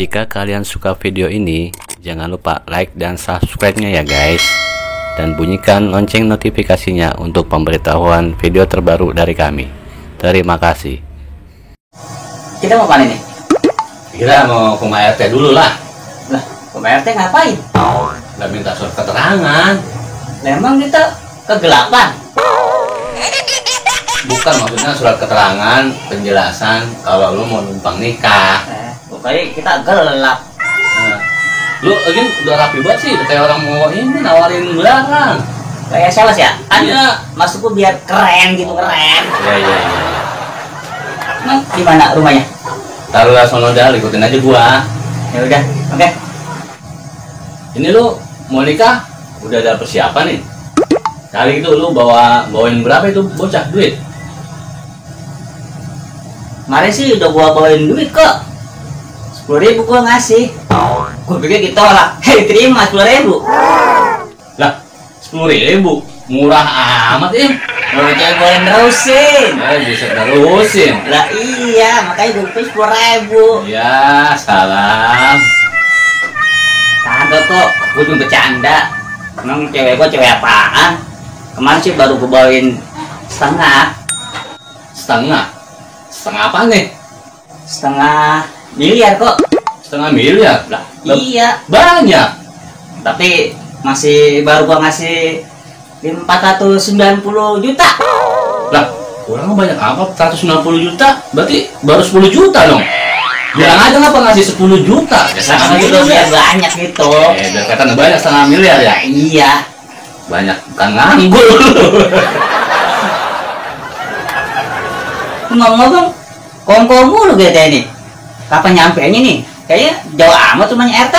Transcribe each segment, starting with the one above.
Jika kalian suka video ini, jangan lupa like dan subscribe-nya ya guys. Dan bunyikan lonceng notifikasinya untuk pemberitahuan video terbaru dari kami. Terima kasih. Kita mau mana nih? Kita mau ke RT dulu lah. Lah, ke RT ngapain? Udah minta surat keterangan. Memang kita kegelapan. Bukan, maksudnya surat keterangan penjelasan kalau lu mau numpang nikah. Pokoknya kita gelap. Nah, lu lagi udah rapi banget sih, udah kayak orang mau ini nawarin barang. Kayak sales ya? Kan Iya. maksudku biar keren gitu, keren. Iya. Emang di mana rumahnya? Taruhlah sono dah, ikutin aja gua. Ya udah, oke. Ini lu mau nikah, udah ada persiapan nih. Kali itu lu bawain berapa itu bocah duit? Kemarin sih udah gua bawain duit kok. 10.000 gua ngasih. Gua pikir ditolak. Hei, terima 10.000. Lah, 10.000, murah amat ya. Gua coba nerusin. Bisa terusin. Lah iya, makanya gua pikir 10.000. Ya, salam. Kagak kok, gua cuma bercanda. Emang cewek gua cewek apaan? Kemarin sih baru gua bawain setengah. Setengah apa nih? Setengah miliar kok. Setengah miliar lah. Iya, Banyak. tapi masih baru gua ngasih 490 juta. Lah, kurang banyak apa? 190 juta? Berarti baru 10 juta dong. Bilang aja ngapa ngasih 10 juta? Sama gitu biar banyak gitu. Biar kata banyak setengah miliar ya. Iya. Banyak bukan nganggur. Ngomong-ngomong, kongko mulu gitu ini. Kapan nyampe nih? Kayaknya jauh amat rumahnya RT.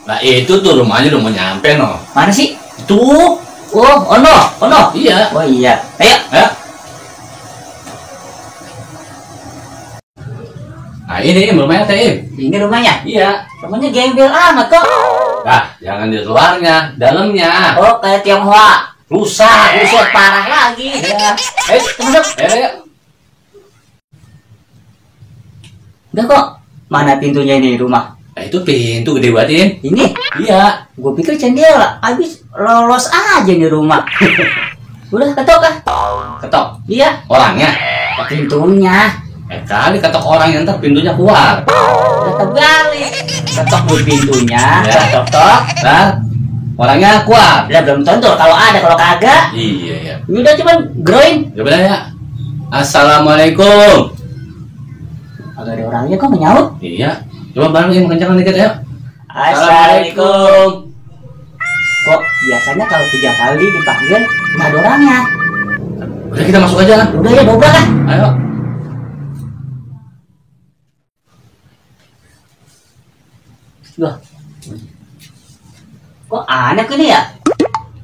Nah itu tuh rumahnya udah mau nyampe no. Mana sih? Tuh. Oh no. Iya. Oh iya. Ayo. Nah ini rumahnya teh. Ini rumahnya. Iya. Rumahnya gembel amat kok. Nah jangan di luarnya, dalamnya. Oh kayak Tionghoa. Rusak. Rusak parah lagi. Ya. Masuk. Ayo. Udah kok. Mana pintunya ini rumah? Nah itu pintu gede banget Ini. Iya. Gue pikir jendela. Abis lolos aja nih rumah. Udah ketok kah? Ketok. Iya. Orangnya. Pintunya. Kali ketok orang yang ntar pintunya keluar. Ketok balik. Ketok di pintunya. Ya. Ketok. Nah orangnya keluar. Udah belum tentu. Kalau ada, kalau kagak. Iya. Ini udah cuman groin. Coba ya. Assalamualaikum. Agak ada orangnya kok menyaut. Iya. Coba barengin kencang dikit ya. Assalamualaikum. Kok biasanya kalau 3 kali dipanggil nggak ada orangnya? Udah kita masuk aja. Udah ya dobrak kan? Ayo. Loh. Kok aneh ini ya?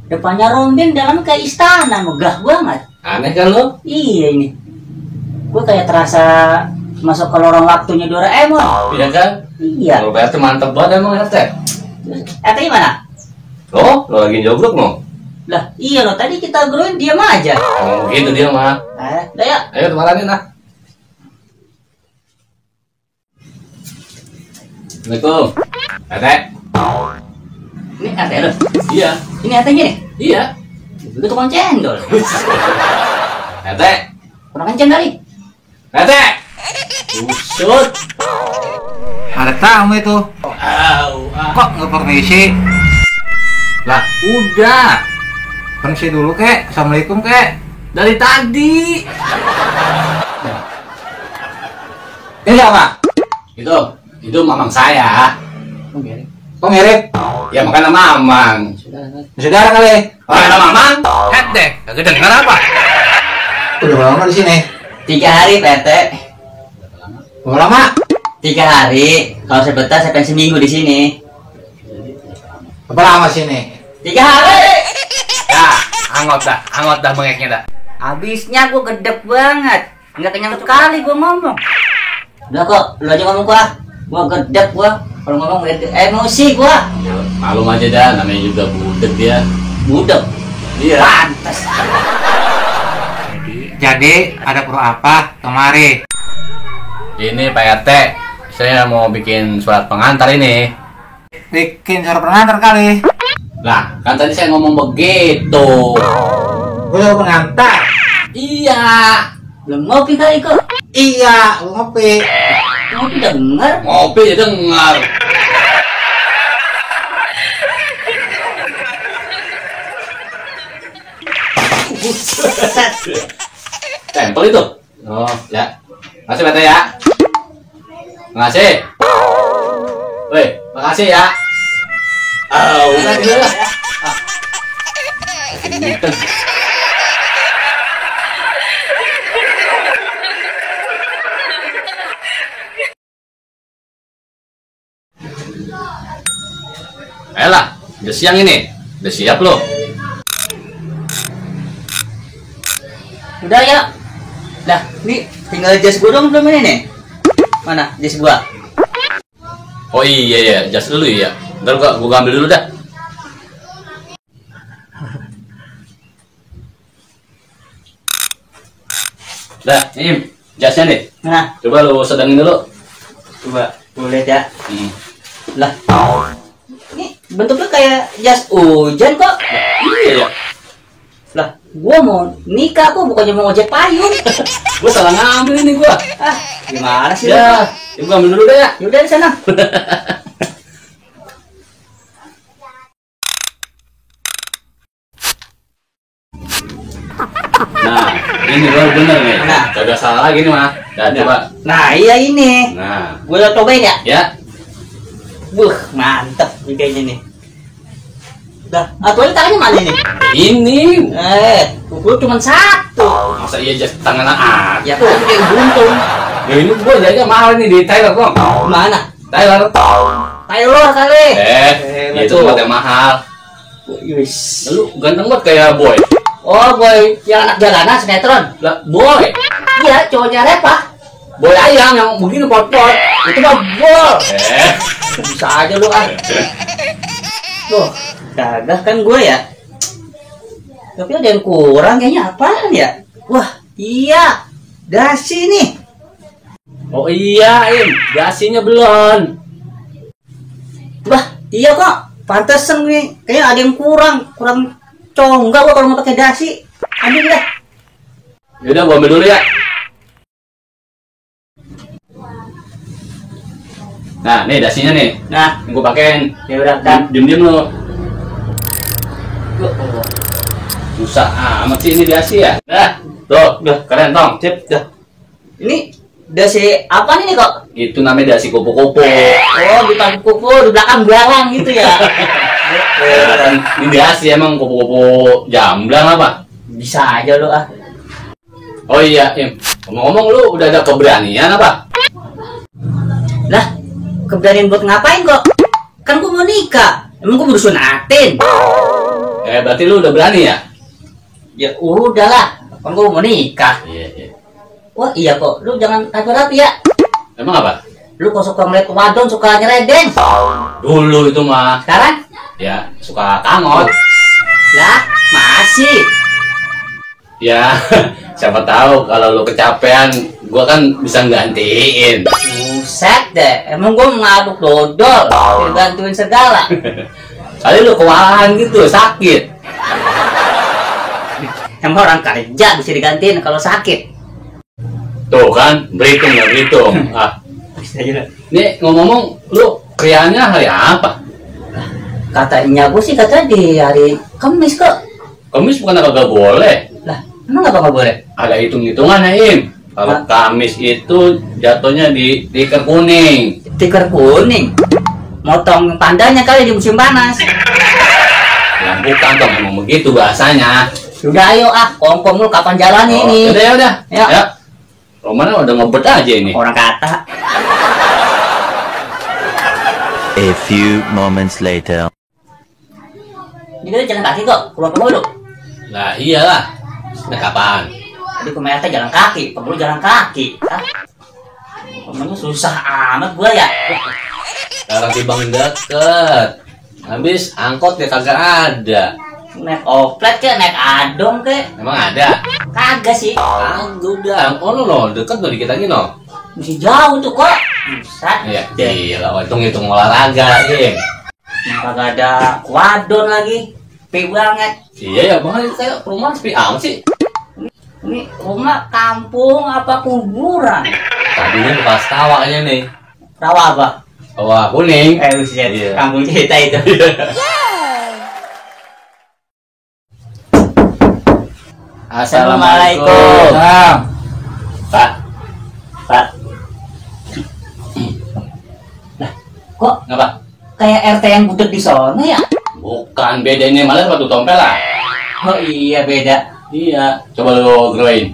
Depannya rombeng, dalamnya kayak istana, megah banget. Aneh kan lo? Iya ini. Gue kayak terasa masuk ke lorong waktunya Doraemon. Iya kan? Iya. Kalau RT mantep banget emang RT. RT mana? Lo lagi jogrok no? Lah iya loh, tadi kita groin diam aja. Oh, gitu dia mah. Udah ya. Ayo temalanin lah. Assalamualaikum. RT. Ini RT lo. Iya. Ini RT-nya nih. Iya. Lu tukang cendol. RT. Kurang kenceng kali. RT. Usut. Ada tamu itu. Kok nggak permisi? Lah udah. Permisi dulu kek. Assalamualaikum kek. Dari tadi. Ini siapa? Itu mamang saya. Kok mirip? Ya makanya mamang. Saudara kali. Mana mamang? Deh. Kagak dengar apa? Udah berapa lama di sini? 3 hari PT. Berapa lama? 3 hari. Kalau saya betah saya pengen seminggu di sini. Berapa lama sini? 3 hari. Ya, angot dah bengeknya dah. Habisnya gue gedek banget. Nggak kenyang sekali gue ngomong. Udah kok, lu aja ngomong gua. Gua gedek gua. Kalau ngomong emosi gua. Malum aja dah, namanya juga budek dia. Budek. Iya. Pantes. Jadi ada perlu apa kemari? Ini Pak RT, saya mau bikin surat pengantar ini. Bikin surat pengantar kali. Lah, kan tadi saya ngomong begitu. Gue pengantar. Iya. Belum ngopi kali kok. Iya, lu ngopi. Ngopi denger. Ngopi ya dengar. Tempel itu. Oh, ya. Makasih Bete ya. Makasih. Woi, makasih ya. Oh, udah dulu lah. Ayolah, udah siang ini. Udah siap lo? Udah ya. Dah, nih tinggal jas gua dong belum ini nih. Mana jas gua? Oh iya ya, jas dulu ya. Ntar gua ambil dulu dah. Dah, ini jasnya nih. Nah, Coba lu sedangin dulu. coba gua lihat ya. Lah, ini bentuknya kayak jas hujan kok. Iya ya. Lah, gua mau nikah kok, bukannya mau ojek payung. Gua salah ngambil ini gua. Ah, gimana sih? Ya, gua ambil dulu deh ya. Yaudah di sana. Nah, ini baru bener nih. Nah. Kagak salah lagi nih mah. Dah coba. Nah, iya ini. Nah, Gua cobain ya. ya. Mantep nih kayaknya nih. Lah, atuannya tangannya mana nih? Ini Gua cuma satu. masa iya jas tangan aja. Ya kan kayak buntung. Ya ini gua jaga mahal nih di Thailand kok. Mana? Thailand. Taylor kali. Itu betul. tempat yang mahal. Wis. Lu ganteng banget kayak boy. Oh, boy, yang anak jalanan sinetron. Lah, boy. Iya, cowoknya Repa. Boy ayam yang begini pot-pot. Itu mah bol. Bisa Bisa aja lu ah. Tuh, gagah kan gue ya. Tapi ada yang kurang kayaknya apaan ya? Wah, iya. Dasi nih. Oh iya, Im. Dasinya belum. Wah, iya kok. Pantesan nih. Kayaknya ada yang kurang. Kurang congak gua kalau mau pakai dasi. Ambil dah. Yaudah, gua ambil dulu ya. Nah, nih dasinya nih. Nah, Yang gua pakein. ya udah dan Diem-diem lu. Susah amat sih ini dasi ya. Dah, tuh, keren tong. sip dah. Ini dasi apa nih kok? Itu namanya dasi kupu-kupu. Oh, di pangku kuku, di belakang belang gitu ya. Ini dasi emang kupu-kupu jamblang apa? Bisa aja lu ah. Oh iya, Im. Ngomong-ngomong lu udah ada keberanian apa? Lah, keberanian buat ngapain kok? Kan gua mau nikah. Emang gua baru sunatin. Berarti lu udah berani ya? Ya udahlah, kan gua mau nikah. Iya, iya. Wah iya kok, lu jangan rapi-rapi ya. Emang apa? Lu kok suka ngeliat wadon, suka nyeredeng. Dulu itu mah. Sekarang? Ya, suka kangot. Lah, masih. Ya, siapa tahu kalau lu kecapean, gua kan bisa gantiin. Buset deh, emang gua ngaduk dodol, dibantuin segala. Kali lu kewalahan gitu, sakit. Emang orang kerja bisa digantiin kalau sakit. Tuh kan, berhitung ya berhitung. Bisa aja lah. Nih ngomong-ngomong, lu krianya hari apa? Katanya gua sih katanya di hari Kamis kok. Kamis bukan agak boleh. Lah, emang apa nggak boleh? Ada hitung-hitungan ya, Im. Kalau Kamis itu jatuhnya di tikar kuning. Tikar kuning. Motong pandanya kali di musim panas. Ya bukan dong, emang begitu bahasanya. Sudah ayo ah, kongkong lu kapan jalan ini? Udah ya udah. Ya. Ya. Romana udah ngebet aja ini. Orang kata. A few moments later. Jadi jalan kaki kok, keluar dulu. Lah iyalah. Nah kapan? Tadi kemarin jalan kaki, pembulu jalan kaki. Ah. Pemulnya susah amat gua ya. Sekarang timbang deket. Habis angkot ya kagak ada. Naik oplet ke, naik adong ke. Emang ada? Kagak sih. Kagak udah. Oh no, deket no dikit lagi no. Masih jauh tuh kok. Buset. Ya, gila, hitung olahraga, Im. Kagak ada wadon lagi. Sepi banget. Iya ya, Bang, kayak perumahan sepi amat sih. Ini rumah kampung apa kuburan? Tadinya bekas tawanya nih. Rawa apa? Wah, kuning. Buset. Iya. Kampung cerita itu. Assalamualaikum. Pak, Pak. Lah, kok ngapa? kayak RT yang budek di sana ya? Bukan, beda ini malah batu tompel lah. Oh iya beda. Iya, coba lu geroin.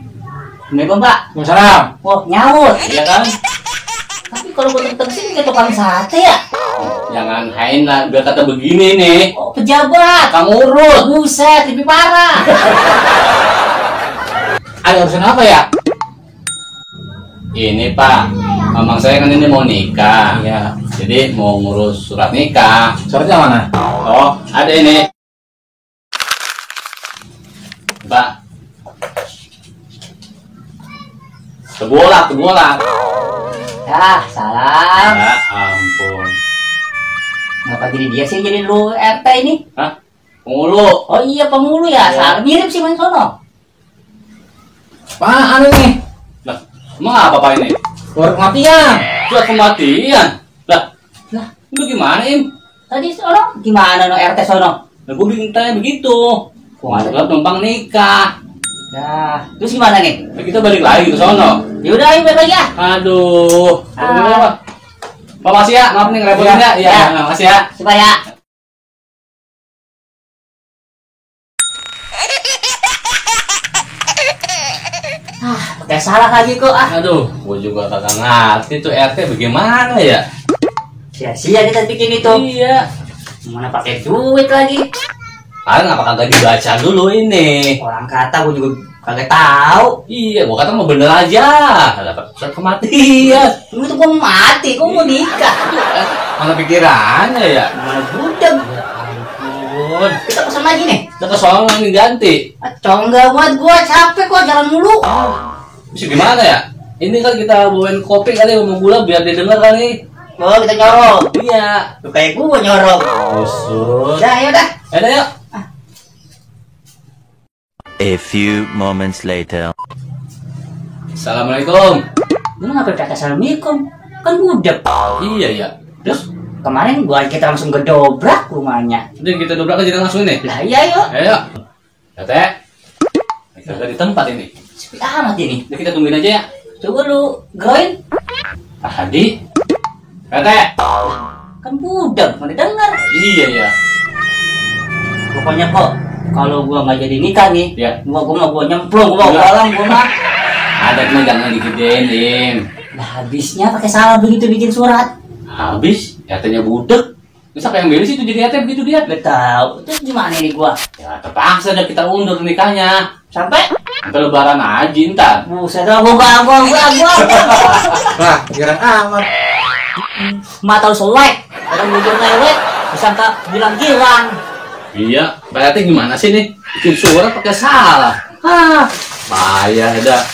Assalamualaikum Pak. Waalaikumsalam. Wah nyaut. Iya kan? Tapi kalau gue tengok sini kayak tukang sate ya. Jangan hain lah, biar kata begini nih. Oh pejabat. Kamu urut. Buset, lebih parah. Ada urusan apa ya? Ini Pak, mamang saya kan ini mau nikah. Iya. Jadi mau ngurus surat nikah. Suratnya mana? Oh, ada ini. Pak. Tebolak. Ya, salam. Ya ampun. Kenapa jadi dia sih jadi lu RT ini? Hah? Penghulu. Oh iya pemulu ya, Iya. salah mirip sih main sono. Apaan ini? Lah, emang apa Pak ini? Surat kematian. Surat kematian. Lah, Lah, itu gimana Im? tadi sono gimana no RT sono? Lah gue bingung tanya begitu. Surat numpang nikah. Nah, terus gimana nih? Nah, kita balik lagi ke sono. Yaudah, ayo balik lagi ya. Aduh. Ah. Pak, makasih ya, maaf nih ngerepotin ya. Iya, Ya. makasih ya. Supaya pakai salah lagi kok ah. Aduh, gue juga kagak ngerti tuh RT bagaimana ya. Sia-sia kita bikin itu. Iya. Mana pakai duit lagi? Kalian ngapa kagak dibaca dulu ini? Orang kata gue juga kagak tahu. Iya, gua kata mau bener aja. Dapat surat kematian. Lu itu gua mati, gua mau nikah. Mana pikirannya ya? Mana budeg. Ya ampun. Kita pesan lagi nih. Udah ke sono nih ganti. Congga buat gua capek kok jalan mulu. Bisa gimana ya? Ini kan kita bawain kopi kali sama gula biar dia denger kali. Oh, kita nyorong. Iya. Lu kayak gua nyorong. Usut. Udah, yaudah. Ayo yuk. A few moments later. Assalamualaikum. Lu ngapa kata assalamualaikum? Kan budeg. Iya ya. Terus kemarin gua kita langsung gedobrak rumahnya. Udah kita dobrak aja langsung nih. Lah iya yuk. Ayo. Tete. Kita di tempat ini. Sepi amat ini. Udah kita tungguin aja ya. Coba lu groin. Tadi. Tete. Kan budeg, mana denger. Iya ya. Pokoknya kok kalau gua nggak jadi nikah nih, Ya. gua nyemplung, gua kolam, gua mah. Adatnya jangan digedein, Im. Lah habisnya pakai salah begitu bikin surat. Habis, RT-nya budek. Terus apa yang beres itu jadi RT begitu dia? Gak tahu. Terus gimana ini gua? Ya terpaksa dah kita undur nikahnya. Sampai Sampai lebaran aja ntar. buset dah gua. Wah, kira amat. Mata lu selek. Orang bujur lewet, disangka bilang girang. Iya, Pak RT gimana sih nih? Bikin surat pakai salah. Bahaya dah.